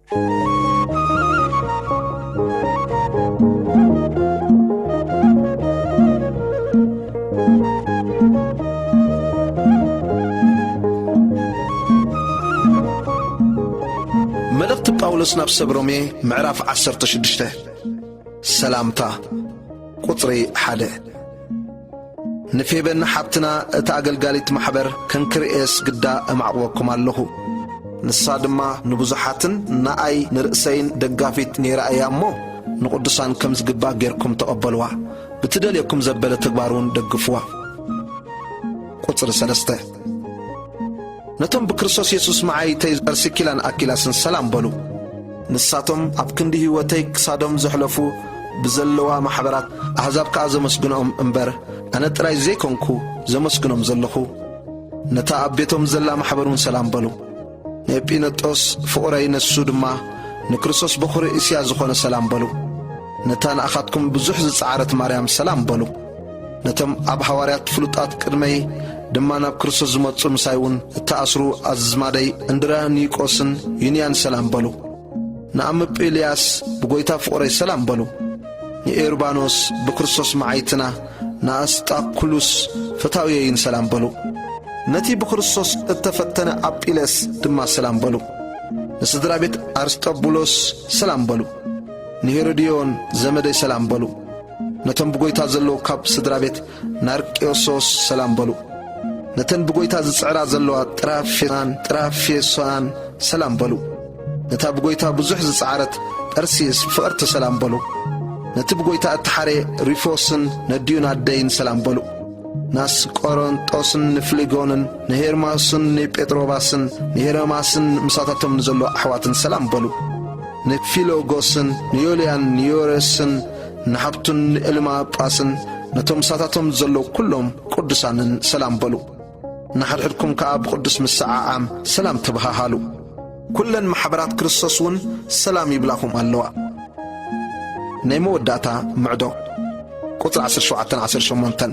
መልእኽቲ ጳውሎስ ናብ ሰብ ሮሜ፣ ምዕራፍ ዓሰርተ ሽዱሽተ። ሰላምታ። ቁጽሪ ሓደ። ንፌበን ሓብትና፣ እታ ኣገልጋሊት ማሕበር፣ ከንክርኤስ ግዳ እማዕቕወኩም ኣለኹ። ንሳ ድማ ንብዙሓትን ንኣይ ንርእሰይን ደጋፊት ነይራ እያ እሞ፣ ንቕዱሳን ከም ዝግባእ ጌርኩም ተቐበልዋ። ብትደልየኩም ዘበለ ተግባር እውን ደግፍዋ። ቁጽሪ ሰለስተ። ነቶም ብክርስቶስ የሱስ መዓይተይ ፐርሲኪላን ኣኪላስን ሰላም በሉ። ንሳቶም ኣብ ክንዲ ህይወተይ ክሳዶም ዘሕለፉ ብዘለዋ ማሕበራት ኣህዛብ ከኣ ዘመስግኖም እምበር፣ ኣነ ጥራይ ዘይኮንኩ ዘመስግኖም ዘለኹ። ነታ ኣብ ቤቶም ዘላ ማሕበር እውን ሰላም በሉ። ንኤጲነጦስ ፍቑረይ፣ ንሱ ድማ ንክርስቶስ በኹሪ እስያ ዝኾነ ሰላም በሉ። ነታ ንኣኻትኩም ብዙሕ ዝጸዓረት ማርያም ሰላም በሉ። ነቶም ኣብ ሃዋርያት ፍሉጣት ቅድመይ ድማ ናብ ክርስቶስ ዝመጹ ምሳይ እውን እተኣስሩ ኣዝማደይ እንድራኒቆስን ዩንያን ሰላም በሉ። ንኣምጵልያስ ብጐይታ ፍቑረይ ሰላም በሉ። ንኤርባኖስ ብክርስቶስ መዓይትና፣ ንኣስጣኩሉስ ፈታውየይን ሰላም በሉ። ነቲ ብክርስቶስ እተፈተነ ኣጲለስ ድማ ሰላም በሉ። ንስድራ ቤት ኣርስጦቡሎስ ሰላም በሉ። ንሄሮድዮን ዘመደይ ሰላም በሉ። ነቶም ብጐይታ ዘለዉ ካብ ስድራ ቤት ናርቅዮሶስ ሰላም በሉ። ነተን ብጐይታ ዝጽዕራ ዘለዋ ጥራፌናን ጥራፌሶናን ሰላም በሉ። ነታ ብጐይታ ብዙሕ ዝጸዓረት ጴርሲስ ፍቕርቲ ሰላም በሉ። ነቲ ብጐይታ እተሓርየ ሪፎስን ነዲኡን ኣደይን ሰላም በሉ። ንኣስቆሮንጦስን ንፍሊጎንን ንሄርማስን ንጴጥሮባስን ንሄርማስን ምሳታቶም ንዘሎ ኣሕዋትን ሰላም በሉ። ንፊሎጎስን ንዮልያን ንዮረስን ንሓብቱን ንኤልማጳስን ነቶም ምሳታቶም ዘለዉ ኵሎም ቅዱሳንን ሰላም በሉ። ንሓድሕድኩም ከኣ ብቕዱስ ምስዓዓም ሰላም ተበሃሃሉ። ኵለን ማሕበራት ክርስቶስ እውን ሰላም ይብላኹም ኣለዋ። ናይ መወዳእታ ምዕዶ። ቁጽሪ ዓሰርተ ሸውዓተን ዓሰርተ ሸሞንተን።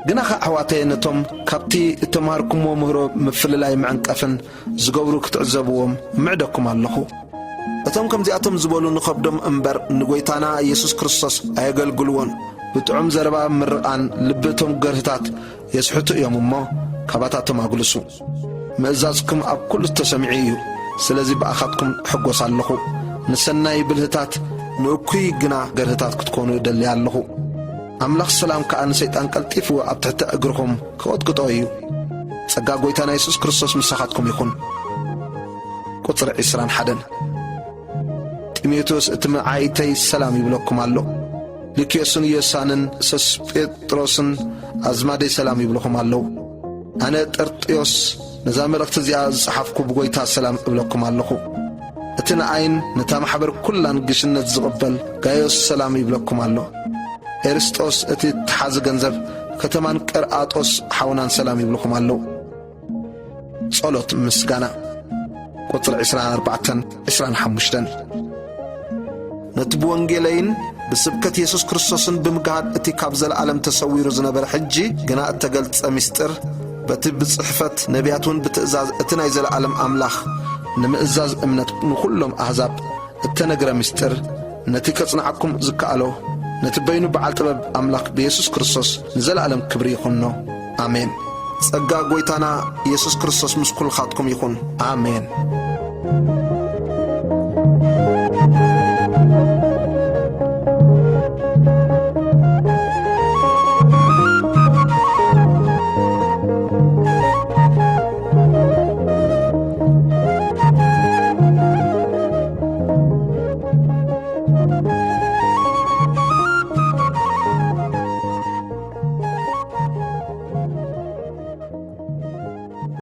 ግናኸ ኣሕዋተየ፣ ነቶም ካብቲ እተምሃርኩምዎ ምህሮ ምፍልላይ ምዕንቀፍን ዝገብሩ ክትዕዘብዎም ምዕደኩም ኣለኹ። እቶም ከምዚኣቶም ዝበሉ ንኸብዶም እምበር ንጐይታና ኢየሱስ ክርስቶስ ኣየገልግልዎን። ብጥዑም ዘረባ ምርቓን ልቢ እቶም ገርህታት የስሕቱ እዮም እሞ፣ ካባታቶም ኣግልሱ። ምእዛዝኩም ኣብ ኩሉ ተሰሚዑ እዩ። ስለዚ ብኣኻትኩም እሕጐስ ኣለኹ። ንሰናይ ብልህታት፣ ንእኩይ ግና ገርህታት ክትኮኑ እደሊ ኣለኹ። ኣምላኽ ሰላም ከኣ ንሰይጣን ቀልጢፉ ኣብ ትሕቲ እግርኹም ክቕጥቅጦ እዩ። ጸጋ ጐይታና የሱስ ክርስቶስ ምሳኻትኩም ይኹን። ቁጽሪ ዕስራን ሓደን። ጢሞቴዎስ እቲ መዓይተይ ሰላም ይብለኩም ኣሎ። ሉክዮስን ዮሳንን ሶስጴጥሮስን ኣዝማደይ ሰላም ይብልኹም ኣለዉ። ኣነ ጤርጥዮስ ነዛ መልእኽቲ እዚኣ ዝጸሓፍኩ ብጐይታ ሰላም እብለኩም ኣለኹ። እቲ ንኣይን ነታ ማሕበር ኵላን ግሽነት ዝቕበል ጋዮስ ሰላም ይብለኩም ኣሎ። ኤርስጦስ እቲ ተሓዚ ገንዘብ ከተማን ቀርኣጦስ ሓውናን ሰላም ይብልኹም ኣለዉ። ጸሎት ምስጋና። ቁጽሪ ዕስራን ኣርባዕተን ዕስራን ሓሙሽተን። ነቲ ብወንጌለይን ብስብከት የሱስ ክርስቶስን ብምግሃድ እቲ ካብ ዘለኣለም ተሰዊሩ ዝነበረ ሕጂ ግና እተገልጸ ምስጢር፣ በቲ ብጽሕፈት ነቢያት እውን ብትእዛዝ እቲ ናይ ዘለኣለም ኣምላኽ ንምእዛዝ እምነት ንኹሎም ኣህዛብ እተነግረ ምስጢር፣ ነቲ ከጽንዓኩም ዝከኣሎ፣ ነቲ በይኑ በዓል ጥበብ ኣምላኽ ብየሱስ ክርስቶስ ንዘለኣለም ክብሪ ይኹኖ። ኣሜን። ጸጋ ጐይታና የሱስ ክርስቶስ ምስ ኵልኻትኩም ይኹን። ኣሜን።